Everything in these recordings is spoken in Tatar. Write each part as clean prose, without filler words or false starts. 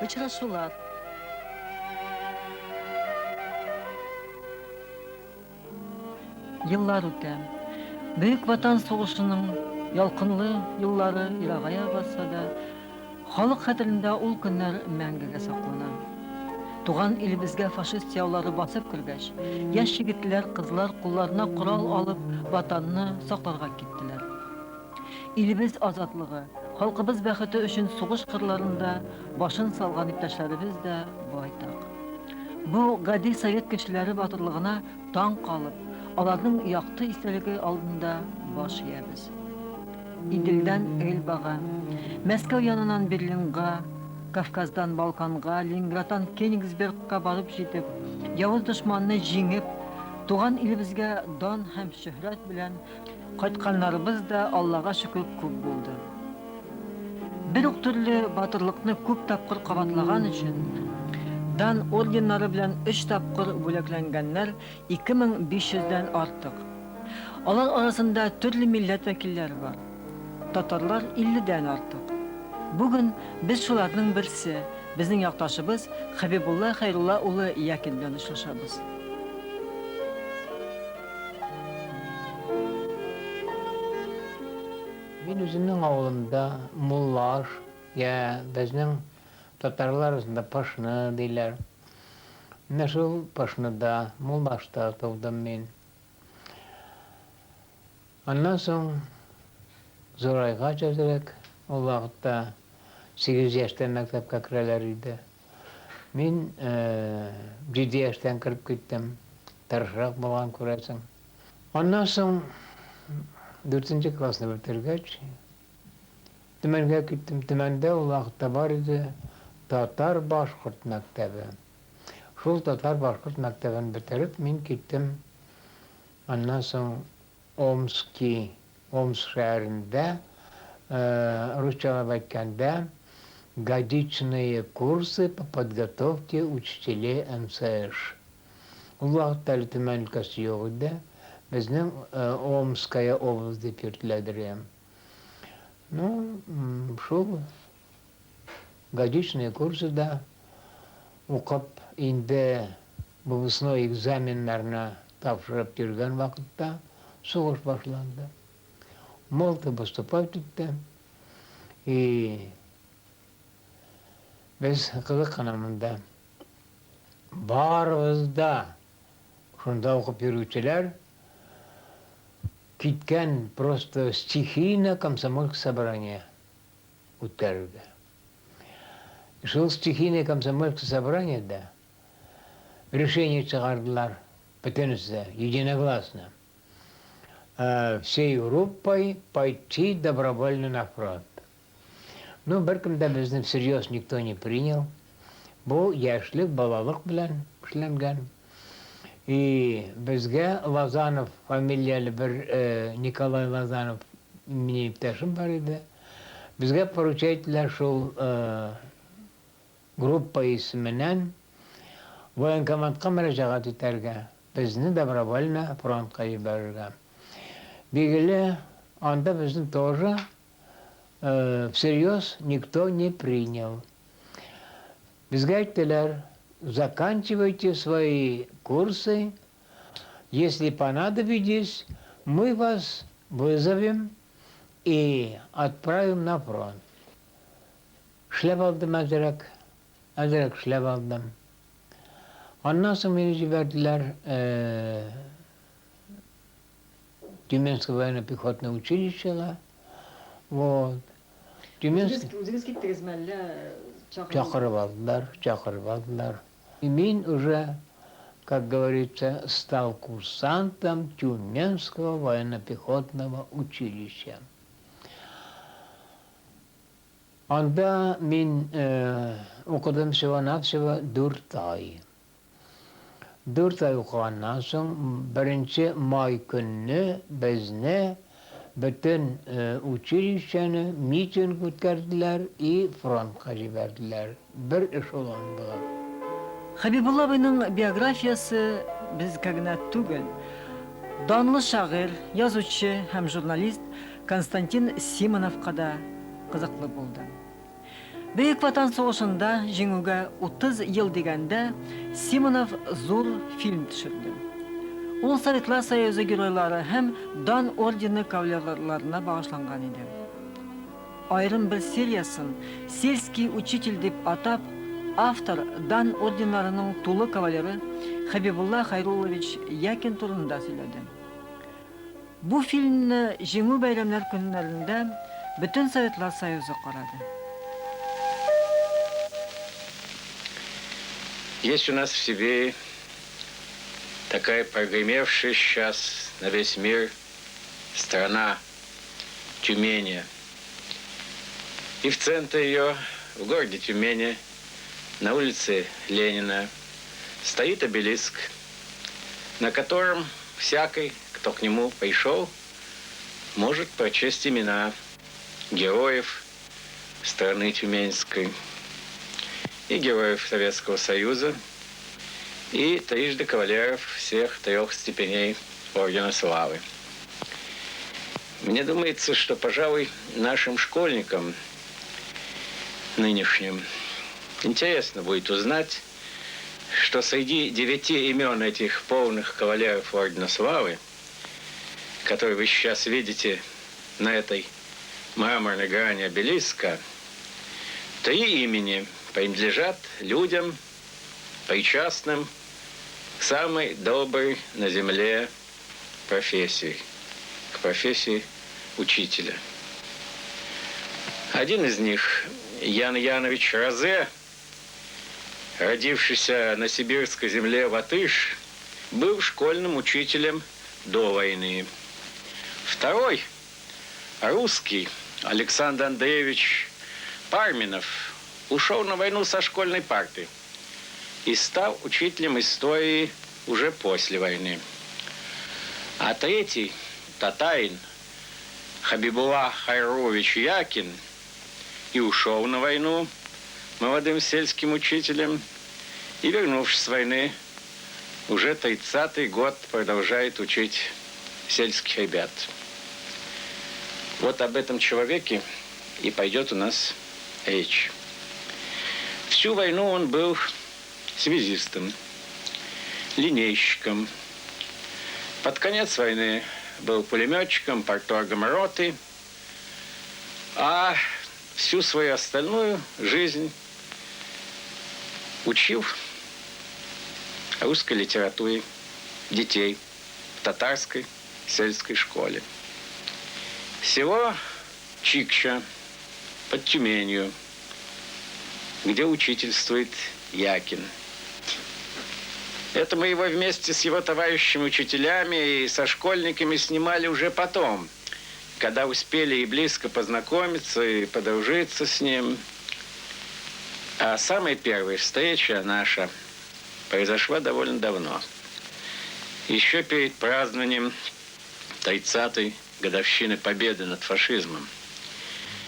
Очрашулар. Еллар үтә. Бөек Ватан сугышының ялкынлы еллары ерагая барса да, халык хәтерендә ул көннәр мәңгегә саклана. Туган илебезгә фашист яулары басып кергәч, яшь егетләр, кызлар кулларына корал алып, Ватанны сакларга киттеләр. Илебез азатлыгы, халкыбыз бәхете өчен сугыш кырларында башын салган иптәшләребез дә байтак. Бу гади совет кешеләре батырлыгына таң калып, аларның якты истәлеге алдында баш иябез. Иделдән Эльбага, Мәскәү яныннан Берлинга, Кавказдан Балканга, Ленинградтан Кенигсбергка барып җитеп, явыз дошманны җиңеп, туган илебезгә дан һәм шөһрәт белән Кайтканнарыбыз да, Аллага шөкер, күп булды. Бер үк төрле батырлыкны күп тапкыр кабатлаган өчен, Дан орденнары белән өч тапкыр бүләкләнгәннәр 2500 дән артык. Алар арасында төрле милләт вәкилләре бар. Татарлар 50 дән артык. Бүген без шуларның берсе, безнең якташыбыз Хәбибулла Хәйрулла улы Якин белән очрашабыз. Мин үземнең авылымда Муллаш, я безнең татарлар арасында Пышны диләр. Менә шул Пышныда, Муллашта тудым мин. Аннан соң зурайгач әзрәк, ул вакытта 8 яшьтән мәктәпкә керәләр иде. Мин 7 яшьтән кереп киттем. Тырышрак булган, күрәсең. Аннан соң дүртенче классны бетергәч, Төмәнгә киттем. Төмәндә ул вакытта бар иде татар-башкорт мәктәбе. Шул татар-башкорт мәктәбен бетереп, мин киттем. Аннан соң Омски, Омск шәһәрендә, русчалап әйткәндә, годичные курсы по подготовке учителей МСШ. Ул вакытта әле Төмән өлкәсе юк иде. Безнең Омская область дип йөртеләдер. Ну, шул годичные курсы да укып, инде выпускной экзаменнарны тапшырып йөргән вакытта сугыш башланды. Молотов выступать итте. И без кызык кына монда. Барыбыз да шунда укып йөрүчеләр киткән просто стихийно комсомольское собрание үткәрергә. Шул стихийное комсомольское собраниедә решение чыгардылар, бөтенесе единогласно. Всей группой пойти добровольно на фронт. Ну, беркем дә безне всерьез никто не принял. Бу яшьлек, балалык белән эшләнгән. И безгә Лазанов фамилияле бер Николай Лазанов минем иптәшем бар иде. Безгә поручать иттеләр шул группа исеменнән военкоматка мөрәҗәгать итәргә, безне добровольно фронтка җибәрергә. Билгеле, анда безне тоже всерьез никто не принял. Безгә әйттеләр, заканчивайте свои курсы, если понадобитесь, мы вас вызовем и отправим на фронт. Эшләп алдым әзрәк, әзрәк эшләп алдым. Аннан соң мине җибәрделәр Тюменское военно-пехотное училищега. Вот. Тюменск... Үзегез киттегезме әллә чакырып? Чакырып алдылар, чакырып алдылар. И мин уже, как говорится, стал курсантом Тюменского военно-пехотного училища. Анда мин укыдым всего-навсего дүрт ай. Дүрт ай укыганнан соң, беренче май көнне безне, бөтен училищены митинг үткәрделәр и фронтка җибәрделәр, бер эшелон булып. Хәбибулла абыйның биографиясе безгә генә түгел, данлы шагыйрь, язучы һәм журналист Константин Симоновка да кызыклы булды. Бөек Ватан сугышында җиңүгә 30 ел дигәндә Симонов зур фильм төшерде. Ул Советлар Союзы геройлары һәм Дан ордены кавалерларына багышланган иде. Аерым бер сериясын Сельский учитель дип атап, автор Дан орденнарының тулы кавалеры Хәбибулла Хәйруллович Якин турында сөйләде. Бу фильмны Җиңү бәйрәмнәр көннәрендә бөтен Советлар Союзы карады. Есть у нас в Сибири такая прогремевшая сейчас на весь мир страна Тюмени. И в центре ее, в городе Тюмени, на улице Ленина, стоит обелиск, на котором всякий, кто к нему пришел, может прочесть имена героев страны Тюменской и героев Советского Союза, и трижды кавалеров всех трех степеней Ордена Славы. Мне думается, что, пожалуй, нашим школьникам нынешним интересно будет узнать, что среди 9 имен этих полных кавалеров Ордена Славы, которые вы сейчас видите на этой мраморной грани обелиска, 3 имени принадлежат людям, причастным к самой доброй на земле профессии, к профессии учителя. Один из них, Ян Янович Розе, родившийся на сибирской земле латыш, был школьным учителем до войны. Второй, русский, Александр Андреевич Парменов, ушел на войну со школьной парты и стал учителем истории уже после войны. А третий, татарин, Хабибулла Хайрович Якин, и ушел на войну молодым сельским учителем, и, вернувшись с войны, уже 30-й год продолжает учить сельских ребят. Вот об этом человеке и пойдет у нас речь. Всю войну он был связистом, линейщиком. Под конец войны был пулеметчиком, парторгом роты, а всю свою остальную жизнь учил русской литературе детей в татарской сельской школе. Село Чикча под Тюменью, где учительствует Якин. Это мы его вместе с его товарищами-учителями и со школьниками снимали уже потом, когда успели и близко познакомиться, и подружиться с ним. А самая первая встреча наша произошла довольно давно. Еще перед празднованием 30-й годовщины победы над фашизмом.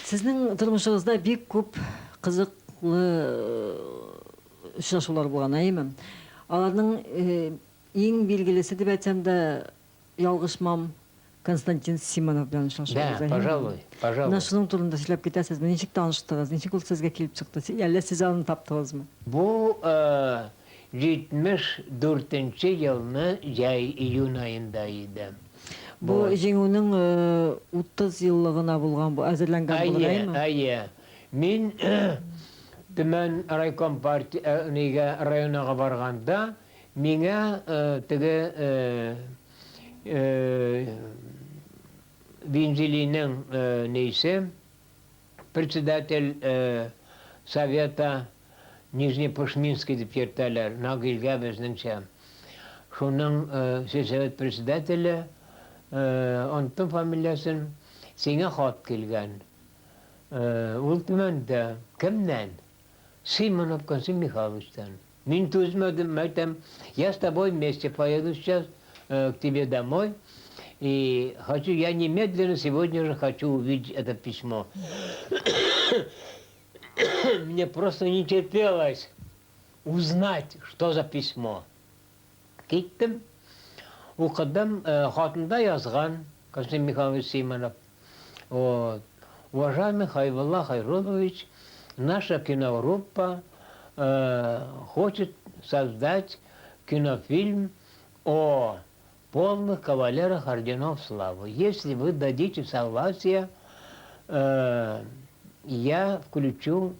Сезнең тормышыгызда бик күп кызыклы очрашулар булган, әйеме? Аларның иң билгелесе дип әйтсәм дә ялгышмам, Константин Симонов белән очрашуыгыз. Да, пожалуй, пожалуй. Менә шуның турында сөйләп китәсезме? Ничек таныштыгыз? Ничек ул сезгә килеп чыкты? Әллә сез аны таптыгызмы? Бу 74 елны җәй июнь аенда иде. Бу җиңүнең 30 еллыгына булган бу әзерләнгән булыр, әйеме? Әйе, әйе. Мин Төмән райком партия нигә районага барганда миңа теге Винзилинең нейсе председатель совета Нижнепышминский дип йөртәләр, Нагилгә безнеңчә. Шуның сельсовет председателе, оныттым фамилиясен, сиңа хат килгән. Ул Төмәндә. Кемнән? Симонов Константин Михайловичтан. Мин түзмәдем, әйтәм, я с тобой вместе поеду сейчас к тебе домой. И хочу, я немедленно сегодня же хочу увидеть это письмо. Мне просто не терпелось узнать, что за письмо. Киттем. Укыдым, хатында язган Константин Михайлович Симонов. Вот. Уважаемый Хайбулла Хайруллович, Наша киногруппа хочет создать кинофильм о полных кавалерах орденов славы. Если вы дадите согласие, я включу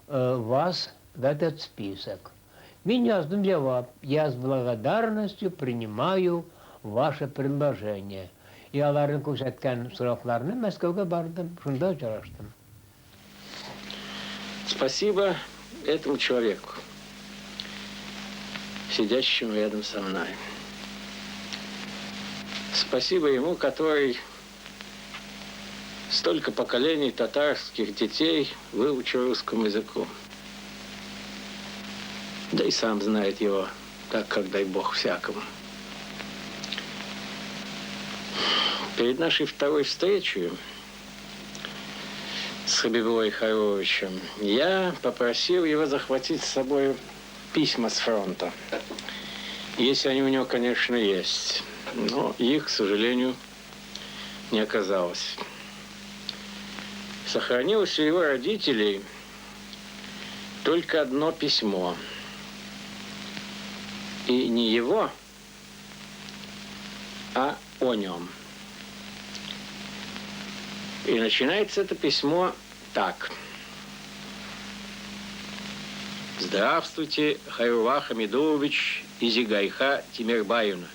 вас в этот список. Мин яздым җавап: Я с благодарностью принимаю ваше предложение. И аларның күрсәткән срокларына Мәскәүгә бардым, шунда очраштым. Спасибо этому человеку, сидящему рядом со мной. Спасибо ему, который столько поколений татарских детей выучил русскому языку. Да и сам знает его так, как дай бог всякому. Перед нашей второй встречей с Хабибуллой Хайрулловичем я попросил его захватить с собой письма с фронта. Если они у него, конечно, есть. Но их, к сожалению, не оказалось. Сохранилось у его родителей только одно письмо. И не его, а о нем. И начинается это письмо так. Здравствуйте, Хайрулла Хамидуллович и Зигайха Тимирбаевна.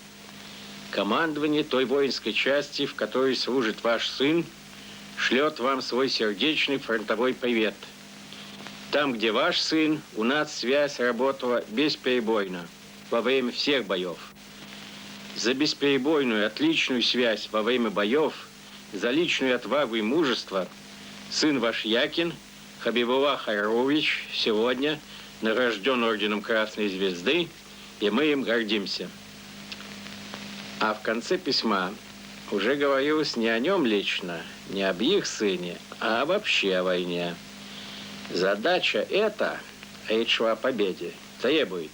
Командование той воинской части, в которой служит ваш сын, шлет вам свой сердечный фронтовой привет. Там, где ваш сын, у нас связь работала бесперебойно во время всех боев. За бесперебойную, отличную связь во время боев, за личную отвагу и мужество сын ваш Якин, Хабибулла Хайруллович, сегодня награжден орденом Красной Звезды, и мы им гордимся. А в конце письма уже говорилось не о нем лично, не об их сыне, а вообще о войне. Задача эта, речь шла о победе, требует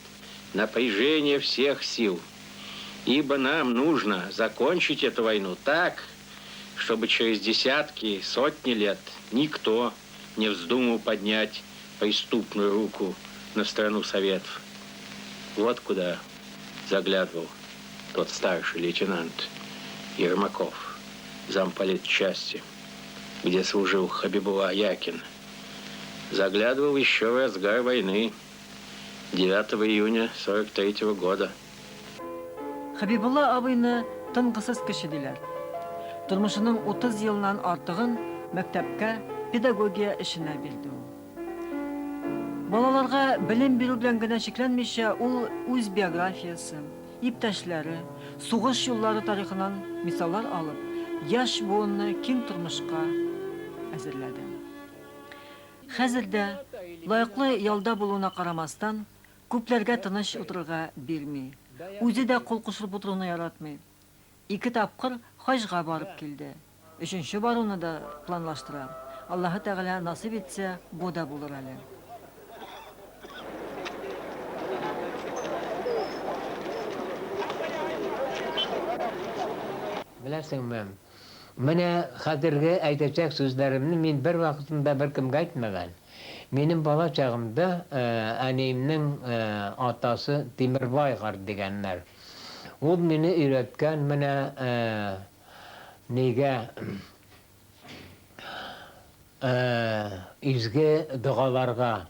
напряжения всех сил, ибо нам нужно закончить эту войну так, чтобы через десятки, сотни лет никто не вздумал поднять преступную руку на страну Советов. Вот куда заглядывал тот старший лейтенант Ермаков, замполит части, где служил Хабибулла Якин. Заглядывал еще в разгар войны 9 июня 43 года. Хәбибулла абыйны тынгысыз кеше диләр. Тормышының 30 елыннан артыгын мәктәпкә, педагогия эшенә бирде ул. Балаларга белем бирү белән генә чикләнмичә, ул үз биографиясе, иптәшләре, сугыш юллары тарихыннан мисаллар алып, яшь буынны киң тормышка әзерләде. Хәзер дә, лаеклы ялда булуына карамастан, күпләргә тыныч утырырга бирми. Үзе дә кул кушырып утыруны яратмый. Ике тапкыр хаҗга барып килде. Өченче баруны да планлаштыра. Аллаһы Тәгалә насыйп итсә, бу да булыр әле. Беләсеңме, менә хәзерге әйтәчәк сүзләремне мин бервакытында беркемгә әйтмәгән. Минем бала чагымда әниемнең атасы Тимербай карт дигәннәр. Ул мине өйрәткән менә нигә изге догаларга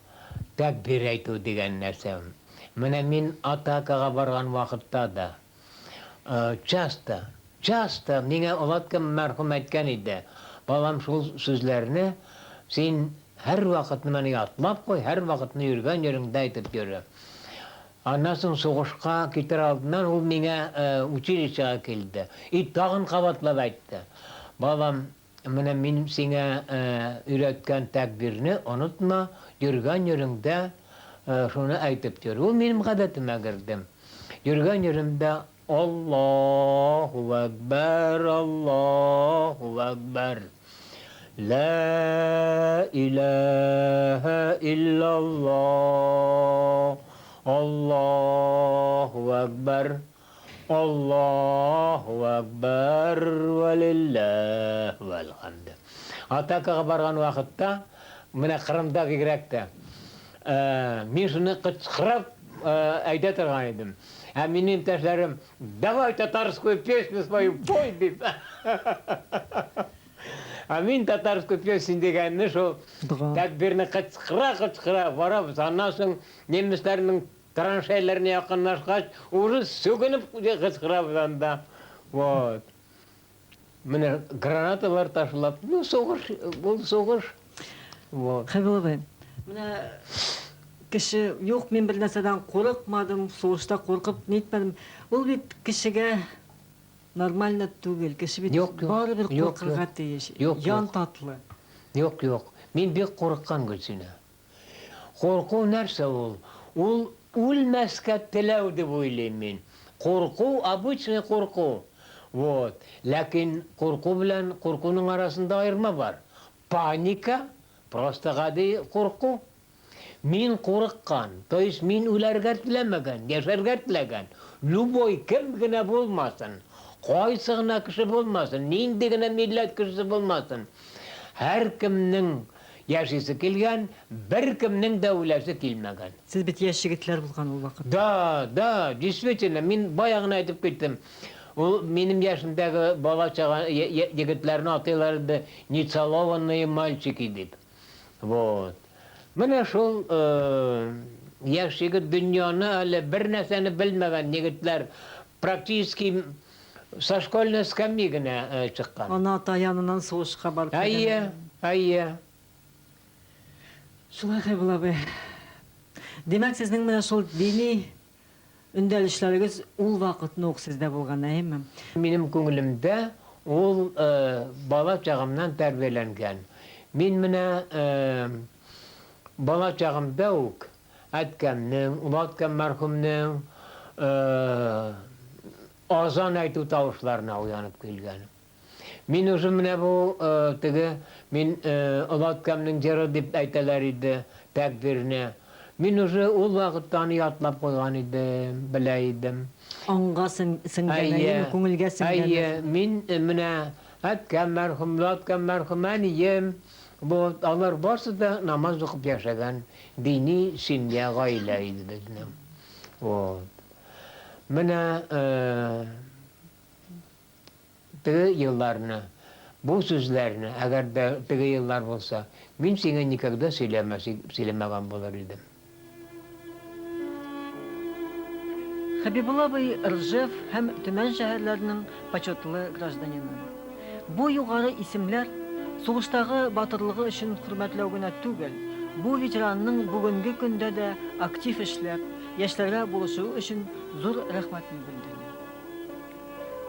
тәкбир әйтү дигән нәрсә. Менә мин атакага барган вакытта да часто, часто миңа олаткам мәрхүм әйткән иде, балам, шул сүзләрне син һәрвакытны менә ятлап куй, һәрвакытны йөргән җиреңдә әйтеп йөре. Аннан соң сугышка китер алдыннан ул миңа училищега килде. И тагын кабатлап әйтте. Балам, менә мин сиңа өйрәткән тәкбирне онытма, йөргән җиреңдә шуны әйтеп йөр. Ул минем гадәтемә керде. Йөргән җиремдә Аллаһу әкбәр, Аллаһу әкбәр. Лә иләһә иллаллаһ, Аллаһу әкбәр, Аллаһу әкбәр, вә лилләһ вәлхәмд. Атакага барган вакытта Менә Кырымда бигрәк тә. Мин шуны кычкырып әйтә торган идем. Ә минем иптәшләрем, Давай татарскую песню свою пой, дип. Ә мин татарскую песню дигәнне шул тәкбирне кычкыра-кычкыра барабыз. Аннан соң немецларның траншеяләренә якынлашкач, уже сүгенеп кычкырабыз анда. Вот. Менә гранаталар ташлап, ну, сугыш, ул сугыш. Вот. Хәбил абый, менә кеше, юк, мин бер нәрсәдән курыкмадым, сугышта куркып нитмәдем. Ул бит кешегә нормально түгел. Кеше бит Юк, юк, барыбер юк, куркырга юк. тиеш. Юк, Ян юк. татлы. Юк, юк. Мин бик курыккан, Гөлсинә. Курку нәрсә ул? Ул үлмәскә теләү дип уйлыйм мин. Курку, обычный курку. Вот. Ләкин курку белән куркуның арасында аерма бар. Паника, просто гади курку. Мин курыккан, то есть мин үләргә теләмәгән, яшәргә теләгән. Любой, кем генә булмасын, кайсы гына кеше булмасын, нинди генә милләт кешесе булмасын, һәркемнең Яшисе килгән, беркемнең дә үләсе килмәгән. Сез бит яшь егетләр булган ул вакытта. Да, да, действительно, мин бая гына әйтеп киттем. Ул минем яшемдәге бала-чага егетләрне атыйлар иде нецелованные мальчики дип. Вот. Менә шул яшь егет дөньяны әле бер нәрсәне белмәгән егетләр практически Со школьной скамьи генә чыккан. Ана ата яныннан сугышка барып кергән. Әйе, әйе. Шулай, Хәйбулла абый. Димәк, сезнең менә шул дини өндәлешләрегез ул вакытны ук сездә булган, әйеме? Минем күңелемдә ул бала чагымнан тәрбияләнгән. Мин менә бала чагымда ук Әткәмнең, олы әткәм мәрхүмнең азан әйтү тавышларына уянып килгән. Мин уже менә бу теге, мин олы әткәмнең җыры дип әйтәләр иде, тәкбирне. Мин уже ул вакытта аны ятлап куйган идем, белә идем. Аңга сеңгән, әйеме, күңелгә сеңгән. Әйе, мин менә әткәм мәрхүм, олы әткәм мәрхүм, әнием, Вот, алар барсы да намаз укып яшәгән дини семья, гаилә иде безнең. Вот. Менә теге елларны, бу сүзләрне, әгәр дә теге еллар булса, мин сиңа никогда сөйләмәс, сөйләмәгән булыр идем. Хәбибулла абый Ржев һәм Төмән шәһәрләренең почетлы гражданины. Бу югары исемләр сугыштагы батырлыгы өчен хөрмәтләү генә түгел, бу ветеранның бүгенге көндә дә актив эшләп, яшьләргә булышуы өчен зур рәхмәтне белдерә.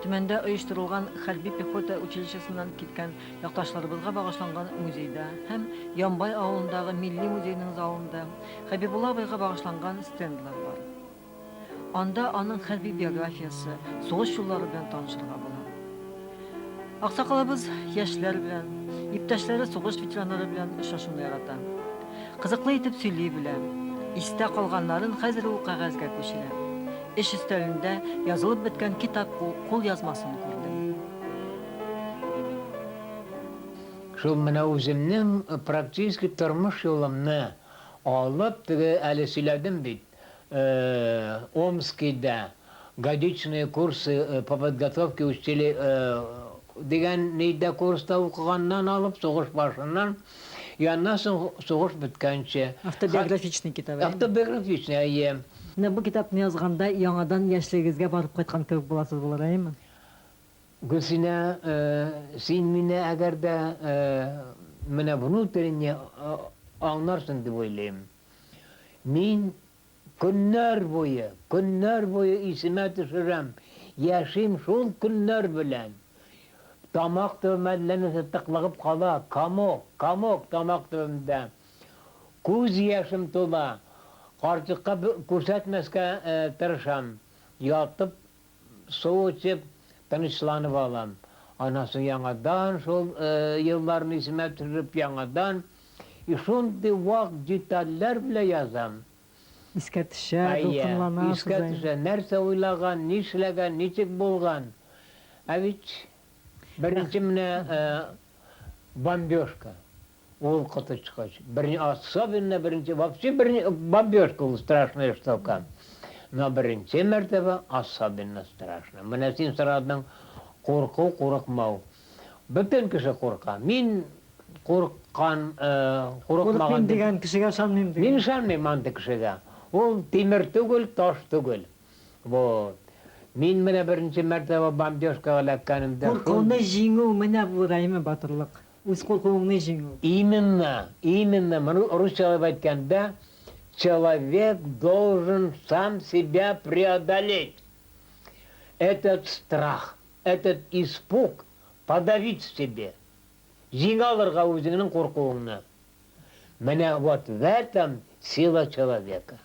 Төмәндә оештырылган хәрби пехота училищесыннан киткән якташларыбызга багышланган музейда һәм Ямбай авылындагы милли музейның залында Хәбибулла абыйга багышланган стендлар бар. Анда аның хәрби биографиясе, сугыш юллары белән танышырга була. Аксакалыбыз яшьләр белән, иптәшләре сугыш ветераннары белән очрашуны ярата. Кызыклы итеп сөйли белә. Истә калганнарын хәзер ул кәгазьгә күчерә. Эш өстәлендә язылып беткән китап кулъязмасын күрдем. Шул менә үземнең практически тормыш юлымны алып, теге әле сөйләдем бит, Омскида годичные курсы по подготовке учителей дигән нидә курста укыганнан алып, сугыш башыннан, и аннан соң сугыш беткәнче. Автобиографичный китап, әйеме? Автобиографичный, әйе. Менә бу китапны язганда яңадан яшьлегегезгә барып кайткан кебек буласыз булыр, әйеме? Гөлсинә, син мине әгәр дә менә внутренне аңларсың дип уйлыйм. Мин көннәр буе, көннәр буе исемә төшерәм, яшим шул көннәр белән. Тамак төбемә әллә нәрсә тыклыгып кала, комок, комок тамак төбемдә. Күз яшем тула. Карчыкка күрсәтмәскә тырышам. Ятып, су эчеп, тынычланып алам. Аннан соң яңадан шул елларны исемә төшереп, яңадан и шундый вак детальләр белән язам. Искә төшә, дулкынланасыз. Искә төшә, нәрсә уйлаган, нишләгән, ничек булган. Ә бит беренче менә бомбежка. Ул коточкыч. Бер, особенно беренче, вообще бер, бомбежка ул страшная штука. Но беренче мәртәбә особенно страшно. Менә син сорадың, курку, курыкмау. Бөтен кеше курка. Мин курыккан, курыкмаган Курыкмыйм дигән кешегә ышанмыйм дигән. Мин ышанмыйм андый кешегә. Ул тимер түгел, таш түгел. Вот. Мин менә беренче мәртәбә бомбежкага эләккәнемдә шул. Куркуны җиңү, менә бу даими батырлык. Үз куркуыңны җиңү. Именно, именно, моны русчалап әйткәндә, человек должен сам себя преодолеть. Этот страх, этот испуг подавить в себе. Җиңә алырга үзеңнең куркуыңны. Менә вот в этом сила человека.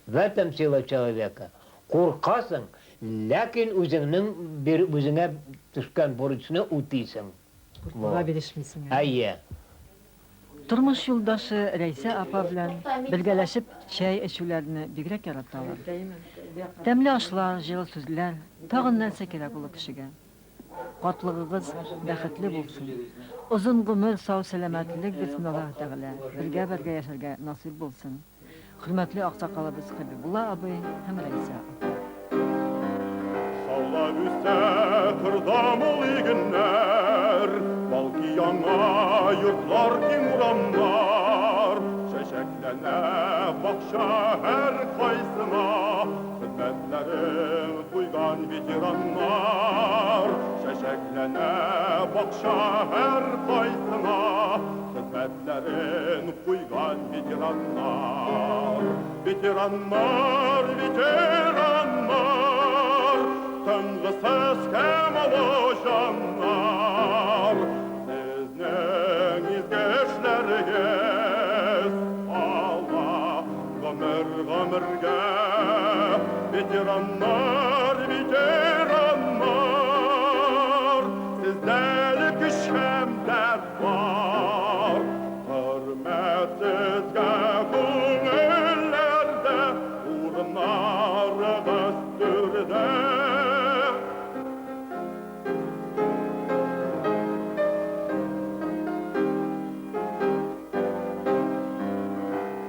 В этом сила человека. Куркасың, ләкин үзеңнең бир үзеңә төшкән бурычны үтисең. Куркуга бирешмисең. Әйе. Тормыш юлдашы Рәйсә апа белән бергәләшеп чәй эчүләрне бигрәк яраталар. Тәмле ашлар, җылы сүзләр, тагын нәрсә кирәк олы кешегә? Картлыгыгыз бәхетле булсын. Озын гомер, сау-сәламәтлек бирсен Аллаһы Тәгалә. Бергә-бергә яшәргә насыйп булсын. Хөрмәтле аксакалыбыз Хәбибулла абый һәм Рәйсә апа. Шаулап үсә кырда мул игеннәр, Балкый яңа йортлар, киң урамнар. Чәчәкләнә бакча һәркайсына, Хезмәтләрен куйган ветераннар. Чәчәкләнә бакча һәркайсына, Хезмәтләрен куйган ветераннар. Ветераннар, ветераннар, Тынгысыз һәм олы җаннар. Сезнең изге эшләрегез кала гомер-гомергә. Ветераннар, ветераннар, Сездә әле көч һәм дәрт бар. Хөрмәт сезгә күңелләрдә, Урыннарыгыз түрдә.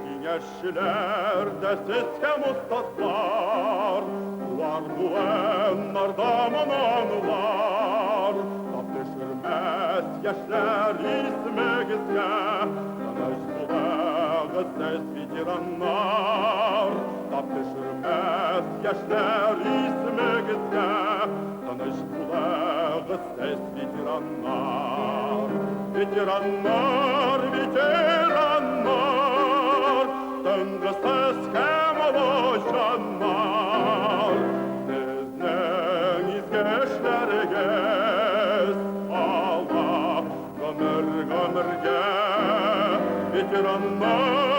Киңәшчеләр дә сез һәм остазлар, Туар буыннарда моны аңлар. Тап төшермәс яшьләр исемегезгә, Тыныч булыгыз сез, ветераннар. Тап төшермәс яшьләр исемегезгә, Тыныч булыгыз сез, ветераннар. Ветераннар, ветераннар, Тынгысыз һәм олы җаннар. Сезнең изге эшләрегез кала гомер-гомергә. Ветераннар,